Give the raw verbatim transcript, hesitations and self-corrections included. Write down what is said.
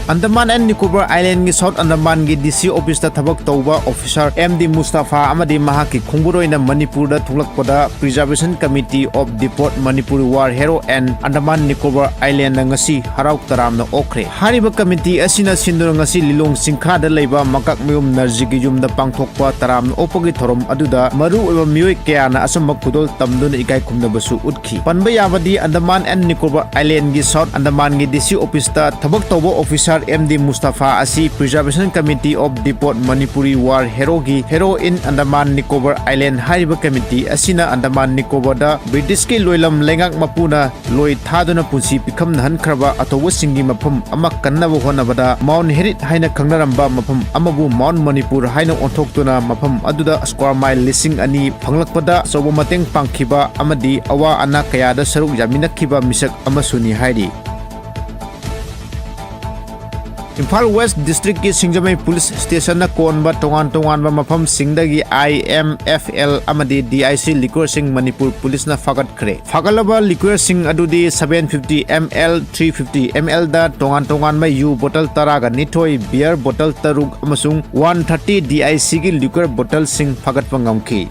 Andaman and Nicobar ꯑꯥꯏꯂꯦꯟꯒꯤ south ꯑꯟꯗꯃꯥꯟꯒꯤ ꯗꯤ ꯁꯤ ꯑꯣꯐꯤꯁꯇ ꯊꯕꯛ ꯇꯧꯕ ꯑꯣꯐꯤꯁꯥꯔ ꯑꯦꯝ ꯗꯤ ꯃꯨꯁꯇꯥꯐꯥ ꯑꯃꯗꯤ ꯃꯍꯥꯛꯀꯤ ꯈꯣꯡꯕꯨꯔꯣꯏꯅ ꯃꯅꯤꯄꯨꯔꯗ ꯊꯣꯛꯂꯛꯄꯗ Preservation Committee of Depot Manipuri War Hero and Andaman Nicobar Island ꯉꯁꯤ ꯍꯔꯥꯎ ꯇꯔꯥꯝꯅ ꯑꯣꯛꯈ꯭ꯔꯦ꯫ ꯍꯥꯏꯔꯤꯕ ꯀꯃꯤꯇꯤ ꯑꯁꯤꯅ ꯁꯤꯟꯗꯨꯅ ꯉꯁꯤ ꯂꯤꯂꯣꯡ ꯆꯤꯡꯈꯥꯗ ꯂꯩꯕ ꯃꯀꯛꯃꯌꯨꯝ ꯅꯔꯖꯤꯒꯤ ꯌꯨꯝꯗ ꯄꯥꯡꯊꯣꯛꯄ ꯇꯔꯥꯝꯅ ꯑꯣꯛꯄꯒꯤ ꯊꯧꯔꯝ ꯑꯗꯨꯗ ꯃꯔꯨꯑꯣꯏꯕ ꯃꯤꯑꯣꯏ ꯀꯌꯥꯅ ꯑꯆꯨꯝꯕ ꯈꯨꯗꯣꯜ ꯇꯝꯗꯨꯅ ꯏꯀꯥꯏ ꯈꯨꯝꯅꯕꯁꯨ ꯎꯠꯈꯤ꯫ ꯄꯟꯕ ꯌꯥꯕꯗꯤ ꯑꯟꯗꯃꯥꯟ ꯑꯦꯟ ꯅꯤꯀꯣꯕꯔ ꯑꯥꯏꯂꯦꯟꯒꯤ ꯁꯥꯎꯠ ꯑꯟꯗꯃꯥꯟꯒꯤ ꯗꯤ ꯁꯤ ꯑꯣꯐꯤꯁꯇ ꯊꯕꯛ ꯇꯧꯕ ꯑꯣꯐꯤꯁꯥꯔ ꯑꯦꯝ ꯗꯤ ꯃꯨꯁꯇꯥꯐꯥ ꯑꯁꯤ Preservation Committee of Depot Manipuri War Heroꯒꯤ Hero in Andaman Nicobar Island ꯍꯥꯏꯔꯤꯕ ꯀꯃꯤꯇꯤ ꯑꯁꯤꯅ ꯑꯟꯗꯃꯥꯟ ꯅꯤꯀꯣꯕꯔꯗ ꯕ꯭ꯔꯤꯇꯤꯁꯀꯤ ꯂꯣꯏꯂꯝ ꯂꯩꯉꯥꯛ ꯃꯄꯨꯅ ꯂꯣꯏ ꯊꯥꯗꯨꯅ ꯄꯨꯟꯁꯤ ꯄꯤꯈꯝꯅꯍꯟꯈ꯭ꯔꯕ ꯑꯊꯧꯕꯁꯤꯡꯒꯤ ꯃꯐꯝ ꯑꯃ ꯀꯟꯅꯕ ꯍꯣꯠꯅꯕꯗ ꯃꯥꯎꯟ ꯍꯦꯔꯤꯠ ꯍꯥꯏꯅ ꯈꯪꯅꯔꯝꯕ ꯃꯐꯝ ꯑꯃꯕꯨ ꯃꯥꯎꯟ ꯃꯅꯤꯄꯨꯔ ꯍꯥꯏꯅ ꯑꯣꯟꯊꯣꯛꯇꯨꯅ ꯃꯐꯝ ꯑꯗꯨꯗ square mile ꯂꯤꯁꯤꯡ ꯑꯅꯤ ꯐꯪꯂꯛꯄꯗ ꯑꯆꯧꯕ ꯃꯇꯦꯡ ꯄꯥꯡꯈꯤꯕ ꯑꯃꯗꯤ ꯑꯋꯥ ꯑꯅꯥ ꯀꯌꯥꯗ ꯁꯔꯨꯛ ꯌꯥꯃꯤꯟꯅꯈꯤꯕ ꯃꯤꯁꯛ ꯑꯃꯁꯨꯅꯤ ꯍꯥꯏꯔꯤ꯫ ꯏꯝꯐꯥꯜ ꯋꯦꯁ ꯗꯤꯁꯇ꯭ꯔꯤꯛꯀꯤ ꯁꯤꯡꯖꯃꯩ ꯄꯨꯂꯤꯁ ꯁ꯭ꯇꯦꯁꯟꯅ ꯀꯣꯟꯕ ꯇꯣꯉꯥꯟ ꯇꯣꯉꯥꯟꯕ ꯃꯐꯝꯁꯤꯡꯗꯒꯤ I M F L ꯑꯃꯗꯤ D I C liquorꯁꯤꯡ ꯃꯅꯤꯄꯨꯔ ꯄꯨꯂꯤꯁꯅ ꯐꯥꯒꯠꯈ꯭ꯔꯦ꯫ ꯐꯥꯒꯠꯂꯕ liquorꯁꯤꯡ ꯑꯗꯨꯗꯤ seven fifty M L, three fifty M L ꯗ ꯇꯣꯉꯥꯟ ꯇꯣꯉꯥꯟꯕ ꯌꯨ ꯕꯣꯇꯜ ꯇꯔꯥꯒ ꯅꯤꯊꯣꯏ, beer ꯕꯣꯇꯜ ꯇꯔꯨꯛ ꯑꯃꯁꯨꯡ one thirty D I Cꯒꯤ liquor ꯕꯣꯇꯜꯁꯤꯡ ꯐꯥꯒꯠꯄ ꯉꯝꯈꯤ꯫